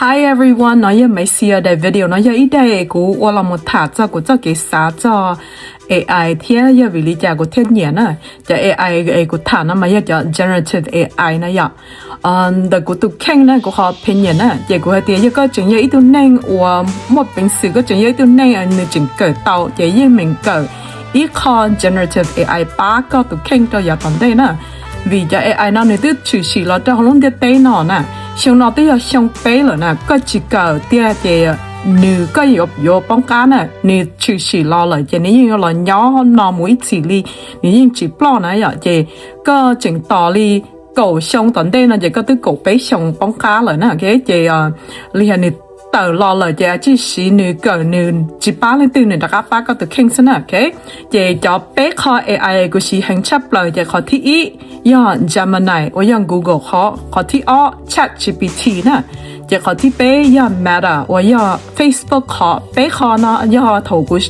Hi everyone, no yog Maiv Xia. Daim video no yog ib daim kuv ua los mus tham txog kuv txoj kev xav txog A I thiab yog vim li cas kuv thiaj nyiam na. Cov A I kuv tham no mas yog cov generative A I na yom. Ntawm kuv tus kheej na, kuv qhov opinion na, ces kuv hais tias yog koj tseem yog ib tug neeg uas muaj peev xwm, koj tseem yog ib tug neeg nws tseem kawm tau, ces yeej meem kawm ib qho generative A I pab koj tus kheej rau yav tom ntej na. Vim cov A I no nws twb tshwm sim los rau hauv lub ntiaj teb no na, xyoo no twb yog xyoo peb lawm na, koj tsis kawm tiag ces nws, koj yuav poob qab na. Nws tshwm sim los lawm ces nws yeej yuav los nyob no mus ib txhis li, nws yeej tsis ploj na yom. Ces koj tseem tos li kaum xyoo tom ntej no ces koj twb kaum peb xyoo poob qab lawm na. Ces li hais nws tawm los lawm ces tsis siv nws kawm, nws tsis pab leej twg, nws rov qab pab koj tus kheej xwb na. Ces cov peb qho A I kuv siv heev tshaj plaws ces qhov thib ib yog Gemini uas yog Google qhov, qhov thib ob ChatGPT na, ces qhov thib peb yog Meta uas yog Facebook qhov. Peb qho no yog thaum kuv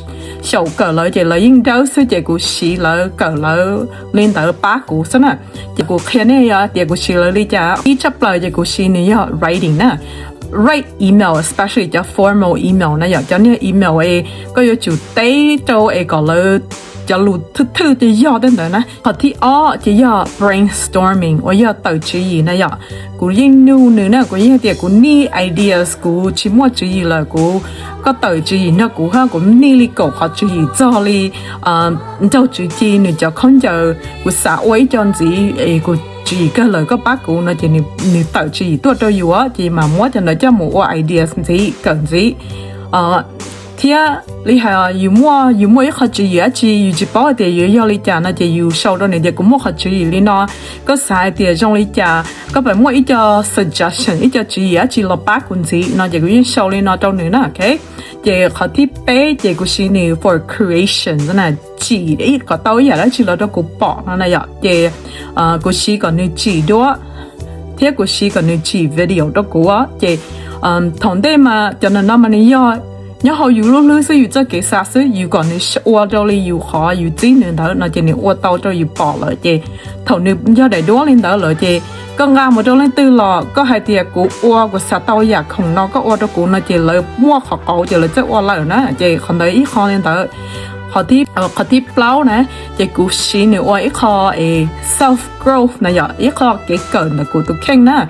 xyaum kawm lawv ces lawv yeej dawb xwb ces kuv siv lawv kawm lawv li ntawd pab kuv xwb na. Ces kuv qhia nej tias kuv siv lawv li cas. Ib tshaj plaws ces kuv siv nws yog writing na, write email, especially cov formal email na yom, cov niag email koj yuav tsum teb rau es kom lawv cov lus thwj thwj ces yog tej ntawd na. Qhov thib ob ces yog brainstorming uas yog tawm tswv yim na yom. Kuv yeej nug nws na, kuv yeej tias kuv nij ideas, kuv tsis muaj tswv yim lawm, kuv, koj tawm tswv yim nrog kuv hab. Kuv nij li kaum qhov tswv yim txog li nraug tswv ci nws cov khaub ncaws, kuv xav ua ib co ntxiv es kuv tswv yim kawg lawm, koj pab kuv no ces nws tawm tswv yim tuaj rau yus ces mam muab cov ntawd coj mus ua ideas ntxiv, kawm ntxiv. Thiab li hais yus muaj, yus muaj ib qho tswv yim dab tsi yus tsis paub hais tias yuav yog li cas no ces yus sau rau nws tias kuv muaj qhov tswv yim li no, koj xav hais tias zoo li cas, koj puas muaj ib co suggestion, ib co tswv yim dab tsi los pab kuv ntxiv no ces kuv yeej sau li no rau nws na. Ces qhov thib peb ces kuv siv nws for creation na, tsim kom tau ib yam dab tsi los rau kuv pom no na yom. Ces kuv siv kom nws tsim duab thiab kuv siv kom nws tsim video rau kuv. Ces thaum ntej mas cov no mas nws yog nyob hauv yus lub hlwb xwb, yus txoj kev xav xwb, yus kom nws ua rau li yus qhov yus txib nws ntawd no ces nws ua tau rau yus pom lawm. Ces thaum nws yog daim duab li ntawd lawm ces koj nqa mus rau leej twg los koj hais tias kuv ua, kuv xav tau yam khoom no koj ua rau kuv no ces lawv muaj qhov qauv ces lawv txawj ua lawm na. Ces qhov ntawd ib qho li ntawd. Qhov thib plaub na, ces kuv siv nws ua ib qho self growth na yom, ib qho kev kawm ntawm kuv tus kheej na.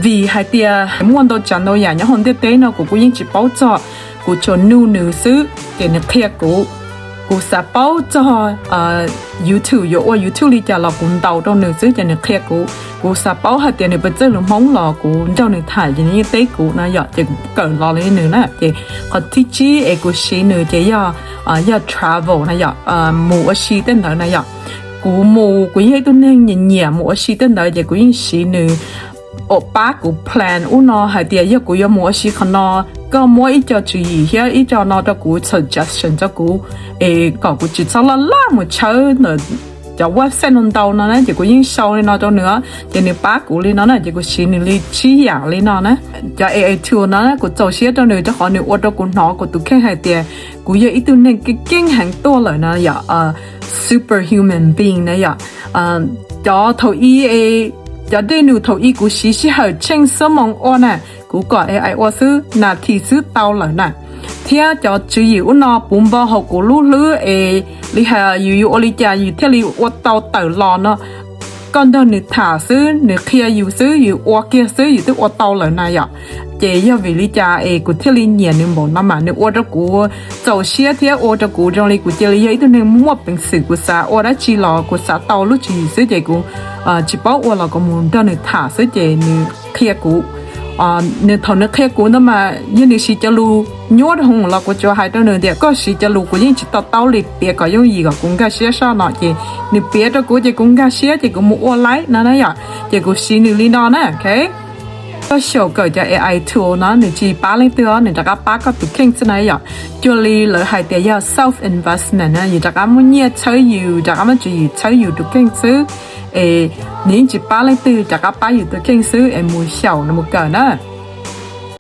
Vim hais tias muaj ntau tsav ntau yam nyob hauv ntiaj teb no kuv kuj yeej tsis paub txog, kuv tsuas nug nws xwb ces nws qhia kuv. Kuv xav paub txog YouTube, yuav ua YouTube li cas los kuv ntaus rau nws xwb ces nws qhia kuv. Kuv xav paub hais tias nws puas txawj lus Hmoob los kuv nrog nws tham ces nws yeej teb kuv na yom, ces kuv kawm los li nws na. Ces qhov thib tsib es kuv siv nws ces yog, yog travel na yom, mus ua si tej ntawd na yom. Kuv mus, kuv yog ib tug neeg nyiam nyiam mus ua si tej ntawd ces kuv yeej siv nws ua pab kuv plan ub no hais tias yog kuv yuav mus ua si qhov no, koj muab ib co tswv yim thiab ib co no rau kuv, suggestion rau kuv, es kom kuv tsis txhob laj laj mus tshawb ntawm cov website no ntau no na. Ces kuv yeej sau li no rau nws, ces nws pab kuv li no na, ces kuv siv nws li tsib yam li no na. Cov A I tool no kuv txaus siab rau nws rau qhov nws ua rau kuv hnov kuv tus kheej hais tias kuv yog ib tug neeg keej keej heev tuaj lawm na yom, super human being na yom. Cov thaum i, cov dej num thaum i kuv siv sij hawm tsheej xuab moos ua na, kuv kom A I ua xwb nas this xwb tau lawm na. Thiab cov tswv yim ub no puv npo hauv kuv lub hlwb es li hais yus yuav ua li cas yus thiaj li ua tau tawm los no, koj nrog nws tham xwb, nws qhia yus xwb, yus ua kiag xwb yus twb ua tau lawm na yom. Ces yog vim li cas es kuv thiaj li nyiam nws npaum no mas nws ua rau kuv txaus siab thiab ua rau kuv zoo li kuv cia li yog ib tug neeg muaj peev xwm, kuv xav ua dab tsi los kuv xav tau lub tswv yim xwb ces kuv tsis paub ua los kuv mus nrog nws tham xwb ces nws qhia kuv. Nws thaum nws qhia kuv ntawd mas yog nws siv cov lus nyuaj dhau los kuv tsuas hais rau nws tias koj siv cov lus kuv yeej tsis to taub li, piav kom yooj yim kom kuv nkag siab soj no ces nws piav rau kuv ces kuv nkag siab ces kuv mus ua laib no na yom. Ces kuv siv nws li no na. Koj xyaum kawm cov A I tool no nws tsis pab leej twg os, nws rov qab pab koj tus kheej xwb na yom. Cuag li lawv hais tias yog self investment na, yus rov qab muaj nyiaj txhawb yus, rov qab muaj tswv yim txhawb yus tus kheej xwb. Es nws yeej tsis pab leej twg, rov qab pab yus tus kheej xwb es mus xyaum nws mus kawm na.